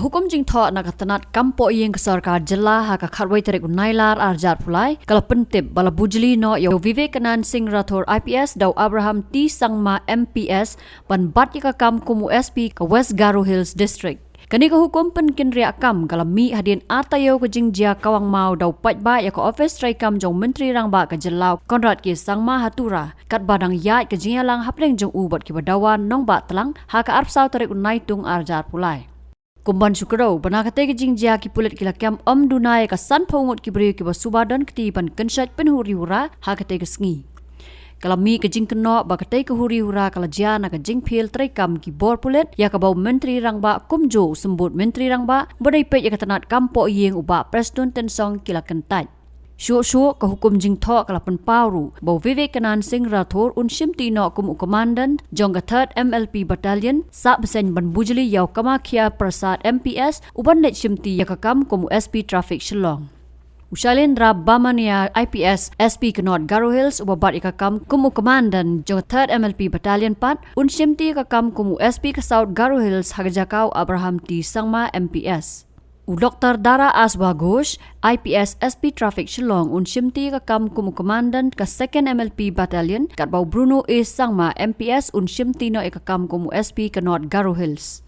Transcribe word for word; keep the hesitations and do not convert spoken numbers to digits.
Hukum jingthoh na ka tnat kam poh ïing ka sorkar jylla ha ka khatwei tarik u Nailar arhajar arphew lai ka la pyntip ba la bujli noh ïa u Vivekanand Singh Rathore I P S da u Abraham T Sangma M P S ban bat ïa ka kam kum u S P ka West Garo Hills District. Kane ka hukum pynkynriah kam ka la mih hadien ar taïew ka jingjia kawang maw da u paidbah ïa ka ophis treikam jong u Myntri Rangbah ka jylla u Conrad K Sangma ha Tura, katba dang ïaid ka jingïalang hapdeng jong u bad kiba dawa nongbah tlang ha ka arphew saw tarik u Naitung arhajar arphew lai. Kumban shu kdew ba na katei ka jingjia ki pulit ki la kem ym duna ïa ka sanphew ngut ki briew kiba suba don kti ban kynshoit pynhuri hura ha katei ka sngi. Ka la mih ka jingkynnoh ba katei ka huri hura ka la jia na ka jingphiel treikam ki bor pulit ïa kaba u Myntri Rangbah kumjuh u Symbud Myntri Rangbah, ba dei peit ïa ka tnat kam poh ïing u Bah Prestone Tynsong ki la kyntait. Shuh shuh ka hukum jingthoh ka la pynpaw ruh ba u Vivekanand Singh Rathore un shimti noh kum u Commandant jong ka Third M L P Battalion, sah bseiñ ban bujli ïa u Kamakhya Prasad M P S uban leit shimti ïa ka kam kum u S P Traffic Shillong. U Shailendra Bamania I P S, S P ka North Garo Hills uba bat ïa ka kam kum u Commandant jong ka Third M L P Battalion pat un shimti ïa ka kam kum u S P ka South Garo Hills ha ka jaka u Abraham T Sangma M P S. U Doktor Dara Aswa Ghosh, I P S, S P Traffic Shillong un shimti ïa ka kam kum u Commandant ka Second M L P Battalion, katba u Bruno A Sangma M P S un shimti noh ïa ka kam kum u S P ka North Garo Hills.